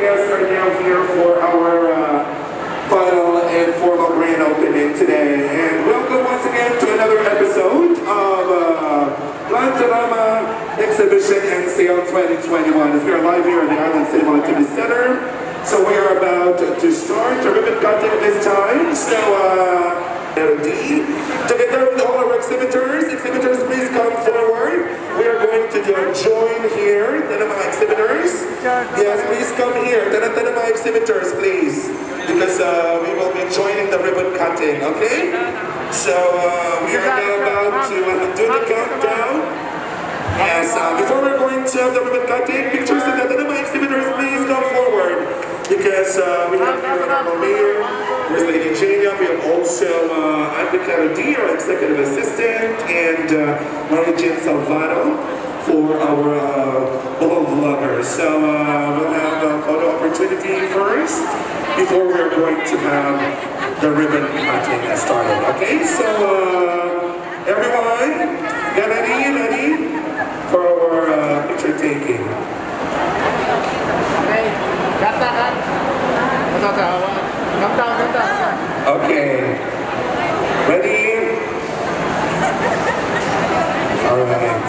guests are now here for our final and formal grand opening today. And welcome once again to another episode of Plantorama Exhibition and Sale 2021. As we are live here at the Island City Mall Activity Center. So we are about to start the ribbon cutting at this time. So, D, together with all our exhibitors, exhibitors, please come forward. We are going to join here. Tanan mga exhibitors. Yes, please come here. Tanan tanan mga exhibitors, please. Because we will be joining the ribbon cutting, okay? So we are now about to do the countdown. Yes, before we're going to have the ribbon cutting, pictures of the tanan mga exhibitors, please come forward. Because we have here our mayor, there's Lady Jania, we have also Advocate D, our executive assistant, and Maria Jean Salvado for our Bohol vloggers. So we'll have a photo opportunity first before we're going to have the ribbon cutting started. Okay, so everyone, get ready, ready for our picture taking. Okay. Gata ka. Ito, ito. Come down, come down. Okay. Ready? All right.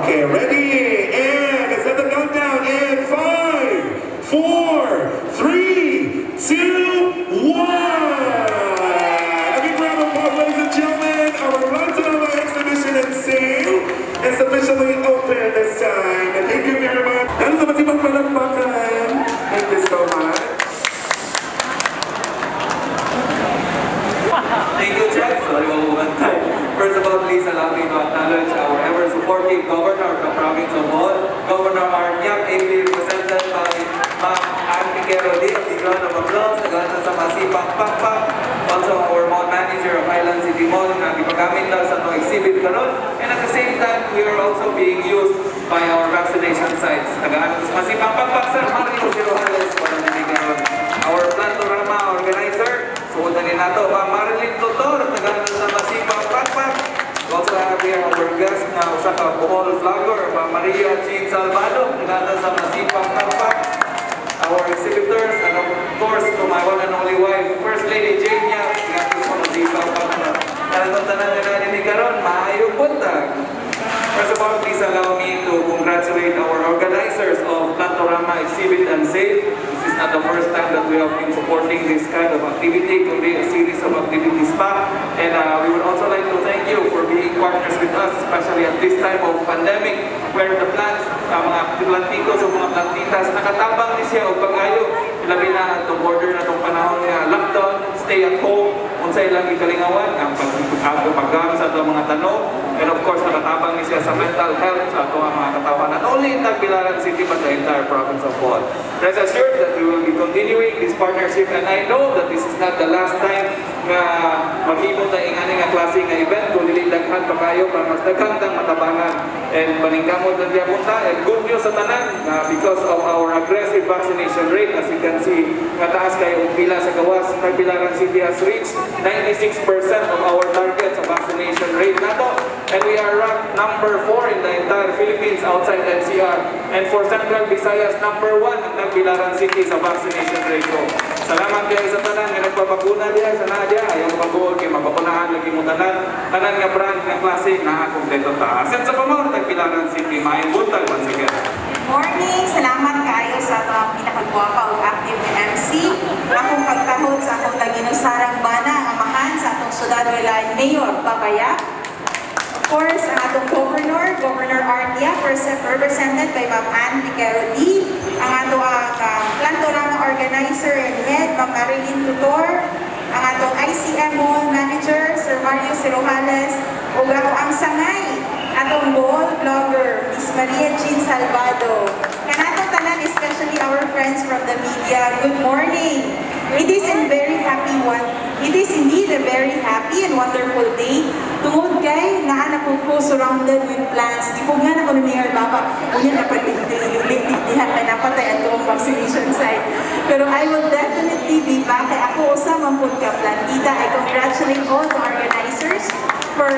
Okay, ready? And let's have the countdown in five, four, three, two, one. A big round of applause, ladies and gentlemen. Our Plantorama Exhibition and Sale is officially open this time. And thank you very much. Ano sa masipang palakpakan? Thank you so much. Thank you, Chef. Sorry, mabubantay. First of all, please allow me to acknowledge our ever-supportive governor of the province of Bohol, Governor Art Yap, ably represented by Ma'am Ann Piquero D. A big round of applause. Nagana sa Masipang Pakpak. Also, our mall manager of Island City Mall nga gipagamit na sa atong exhibit karon. And at the same time, we are also being used by our vaccination sites. Tagaan sa Masipang Pakpak, Sir Mario Cirujales, wala din karon. Our Plantorama organizer, suod na ni nato, Ma'am Marilyn Tutor, tagaan sa Masipang Pakpak. We also have here our guest nga usa ka Bohol vlogger, Ma'am Maria Jean Salvado, tagaan sa Masipang Pakpak. Our exhibitors, and of course, to my one and only wife, First Lady Jane Yap, tagaan sa Masipang Pakpak. Kanatong tanan nga narinig karon, maayong buntag. First of all, please allow me to congratulate our organizers of Plantorama Exhibit and Sale. This is not the first time that we have been supporting this kind of activity, kundi a series of activities pa. And we would also like to thank you for being partners with us, especially at this time of pandemic, where the plants, mga plantitos o mga plantitas, nakatabang ni siya og pag-ayo. Labi na atong border na itong panahon nga lockdown, stay at home, unsay ilang ikalingawan, ang paggamit sa atong mga tanom, and of course, nakatabang ni siya sa mental health sa atong mga katawhan, not only in Tagbilaran City, but the entire province of Bohol. Rest assured that we will be continuing this partnership, and I know that this is not the last time nga maghimo ta ingani nga klase nga event, kung dili daghan pa kayo para mas daghan tang matabangan and paningkamot lang gyapon ta. And good news sa tanan because of our aggressive vaccination rate, as you can see nga taas kayo og pila sa gawas, Tagbilaran City has reached 96% of our target sa vaccination rate nato, and we are ranked number 4 in the entire Philippines outside NCR, and for Central Visayas, number 1 ang Tagbilaran City sa vaccination ratio. Salamat kayo sa tanan nga nagpabakuna diha sa naa diha. Ayaw mabuol kay mabakunahan lagi mo tanan. Tanan nga brand nga klase naa, kompleto ta. Asen sa pamor, Tagbilaran City. Maayong buntag once again. Good morning! Salamat kaayo sa atong pinakagwapa ug active nga MC. Akong pagtahod sa akong taginusarang bana, ang amahan sa atong Ciudad Real Mayor Babaya. Of course, ang atong Governor, Governor Art Yap, represented by Ma'am Ann Piquero D. Ang ato ang Plantorama Organizer and Head, Ma'am Marilyn Tutor. Ang atong ICM Mall Manager, Sir Mario Cirujales. Ug ako ang sangay, atong Bohol vlogger, Miss Maria Jean Salvado. Kanatong tanan, especially our friends from the media, good morning. It is a very happy one. It is indeed a very happy and wonderful day. Tungod kay naa na po ko surrounded with plants. Di po nga na ko ni Mayor Baba. Unya na pag diha kay napatay ang tuong vaccination site. Pero I will definitely be back. Kay ako usa man pud ka plantita. I congratulate all the organizers. for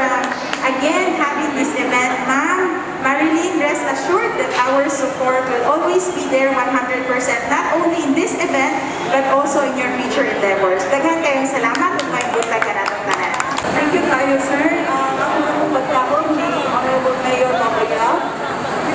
again having this event. Ma'am Marilyn, rest assured that our support will always be there 100%, not only in this event, but also in your future endeavors. Daghan kayong salamat ug maayong buntag kanatong tanan. Thank you kaayo, sir. Ako akong pagkaon ni Honorable Mayor Baba Yap,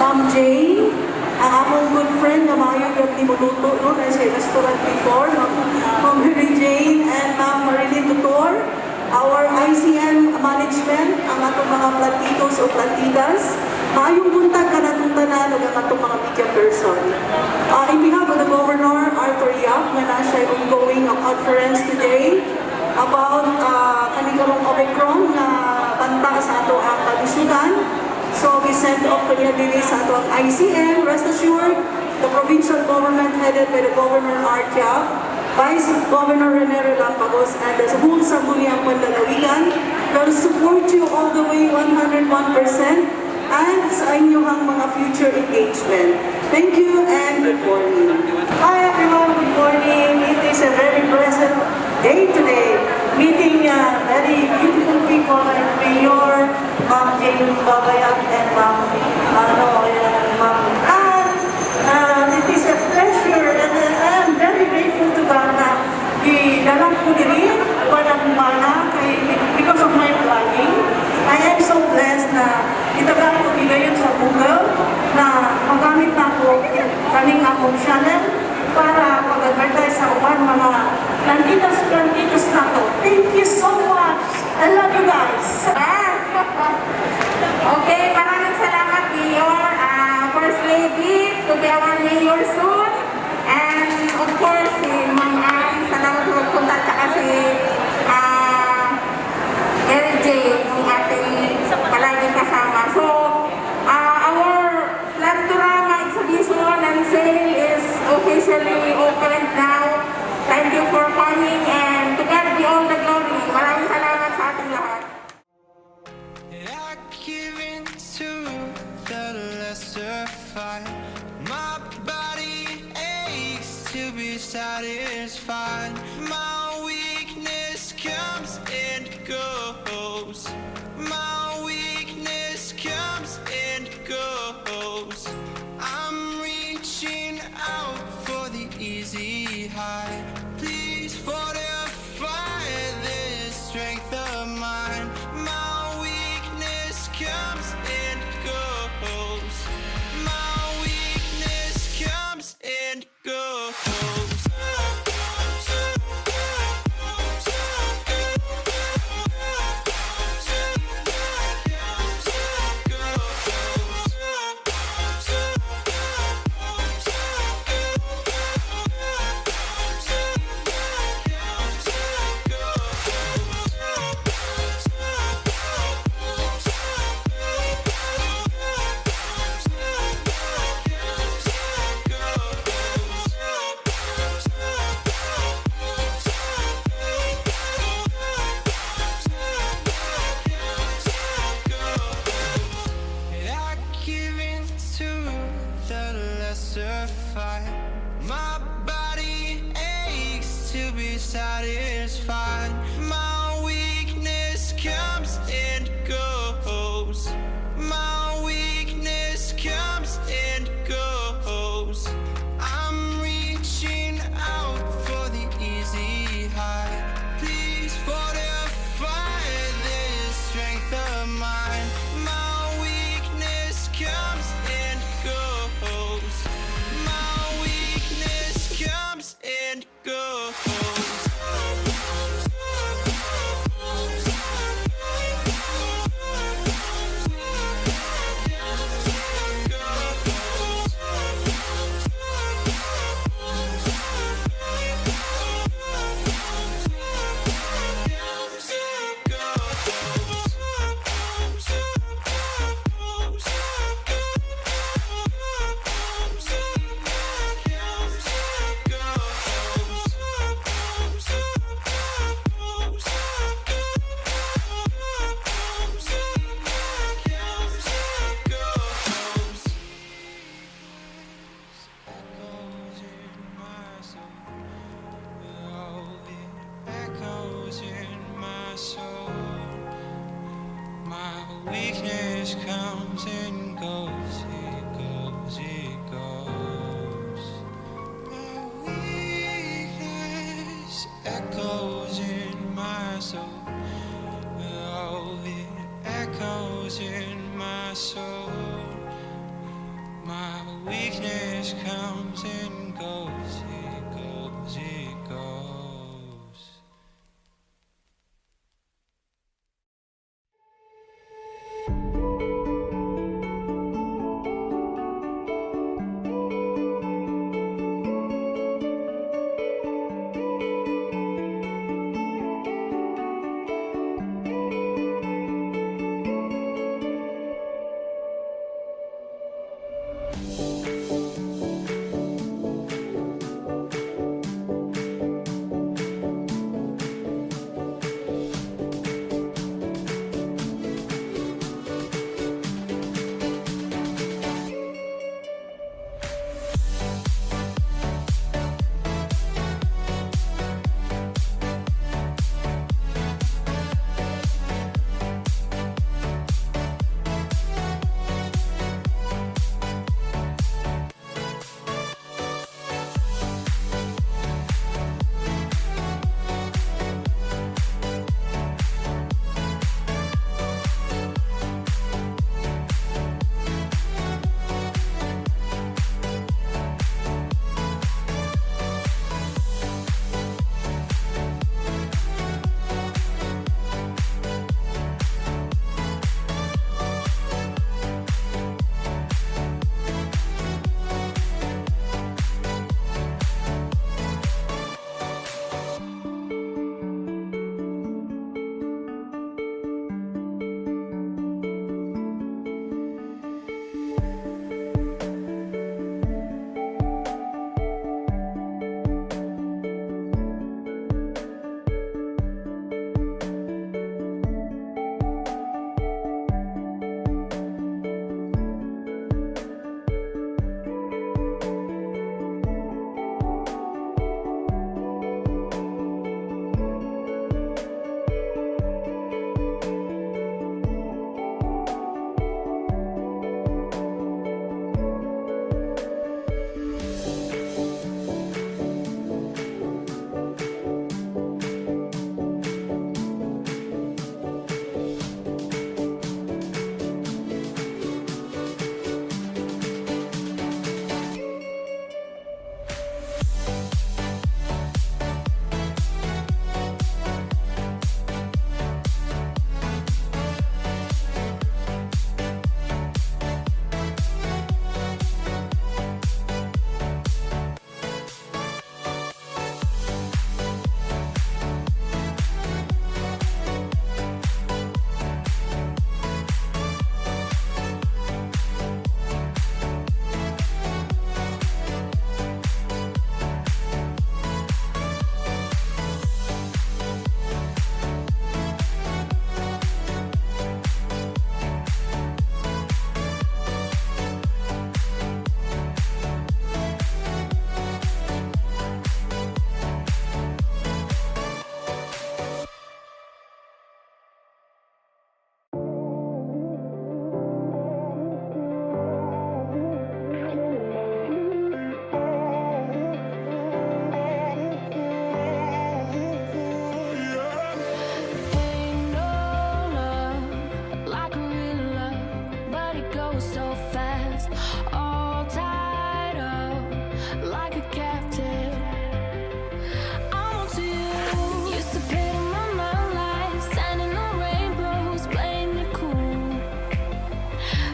Ma'am Jane, ang akong good friend na maayo yung ni muluto, no, nasa restaurant before, Ma'am Mary Jane and Ma'am Marilyn Tutor, our ICM management, ang atong mga plantitos o plantitas, maayong buntag kanatong tanan ug ang atong mga media person. In behalf of the Governor, Arthur Yap, nga naa siya ongoing a conference today about kani karong Omicron na banta sa ato ang kalusugan. So we sent off kanya diri sa ato ang ICM. Rest assured, the provincial government headed by the Governor Art Yap, Vice Governor Rene Relampagos, and the whole Sangguniang Panlalawigan will support you all the way 101% and sa inyong mga future engagement. Thank you and good morning. Hi everyone, good morning. It is a very pleasant day today, meeting very beautiful people like Mayor, Ma'am Jane Babayag, and Ma'am, ano, and Ma'am Ann. It is a pleasure and I am very grateful to God na gidala ko diri walang mana kay because of my vlogging. I am so blessed na itagaan ko gigayon sa Google na magamit na ako kaning akong channel para pag-advertise sa uban mga plantitas plantitos na to. Thank you so much. I love you guys. Okay, maraming salamat, Mayor. First Lady, to be our mayor soon. And of course, si Ma'am Ann, salamat sa pagpunta, at saka si Mary Jane, yung ating palaging kasama. So, our Plantorama exhibition and sale is officially opened now. Thank you for coming and to God be all the glory. Maraming salamat sa ating lahat. I give in to the lesser fight. My body aches to be satisfied. My weakness comes and goes. My weakness comes and goes. I'm reaching out for the easy high. Please fortify this strength of mine. My weakness comes and goes. My weakness comes and goes. I give in to the lesser fight. My body aches to be satisfied. My weakness comes and goes. My weakness comes and goes. I'm reaching out for the easy high. Please fortify this strength of mine. My weakness comes and goes. My weakness comes and goes. echoes in my soul. Oh, it echoes in my soul. My weakness comes and goes, it goes, it goes. Ain't no love like a real love, but it goes so fast. All tied up like a captive. I'm onto you. Used to pit my life, standing on rainbows, playing it cool.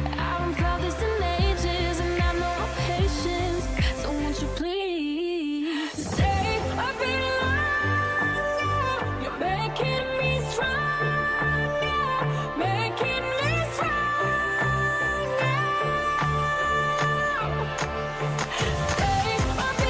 I haven't felt this in ages, and I've no patience. So won't you please stay a bit longer? You're making me stronger, making me stronger. Stay a bit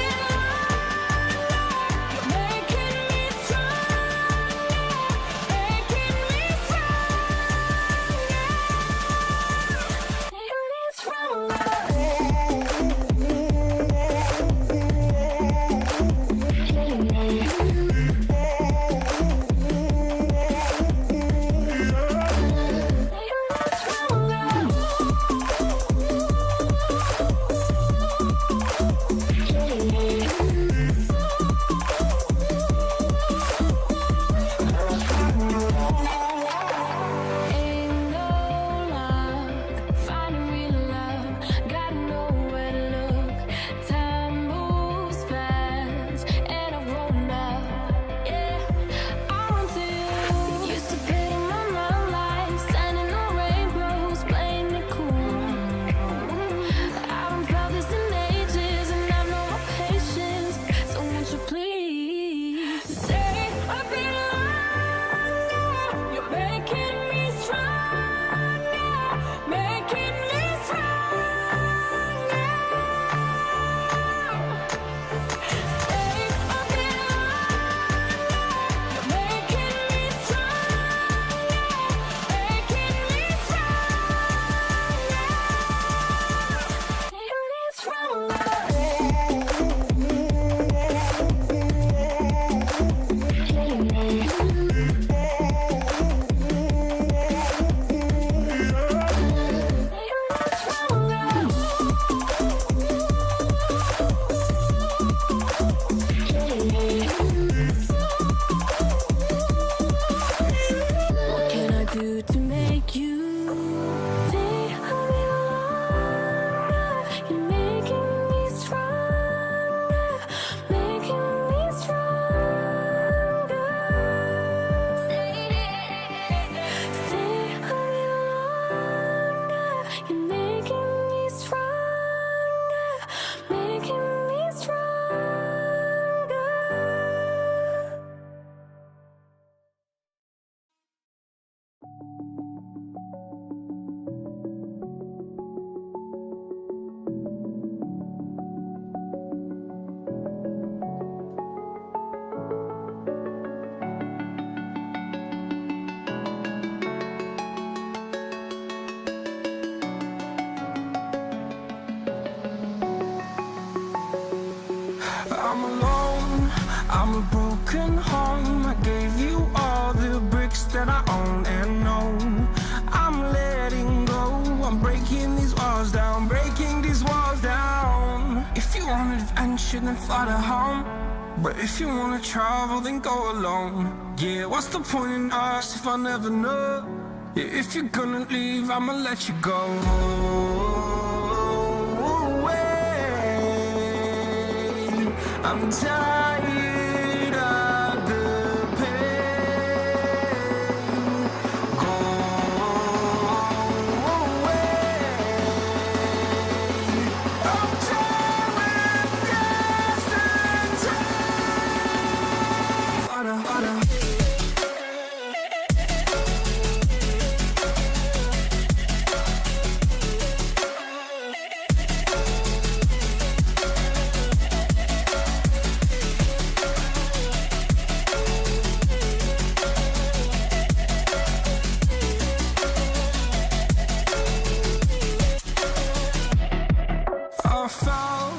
I'm alone, I'm a broken home. I gave you all the bricks that I own and know. I'm letting go. I'm breaking these walls down, breaking these walls down. If you want adventure, then fly to home. But if you wanna travel, then go alone. Yeah, what's the point in us if I never know? Yeah, if you're gonna leave, I'ma let you go away. I'm tired of the pain. Go away. I'm done with yesterday. Harder, harder. I fell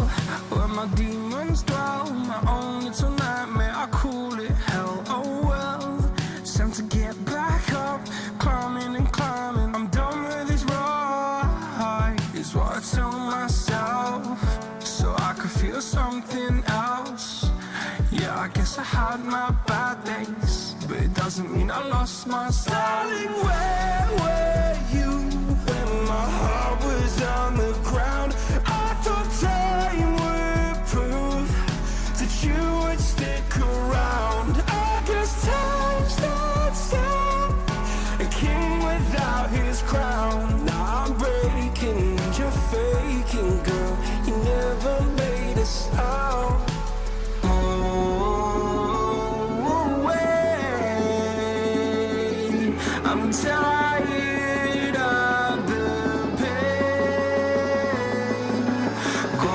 where my demons dwell. My own little nightmare, I call it hell. Oh well, it's time to get back up, climbing and climbing. I'm done with this ride, is what I tell myself, so I could feel something else. Yeah, I guess I had my bad days, but it doesn't mean I lost my Darling, where were you when my heart was on the ground? I thought time would prove that you would stick around. I guess time stands still, a king without his crown. Now I'm breaking, you're faking, girl. You never made a sound. Go away. I'm tired of the pain. Go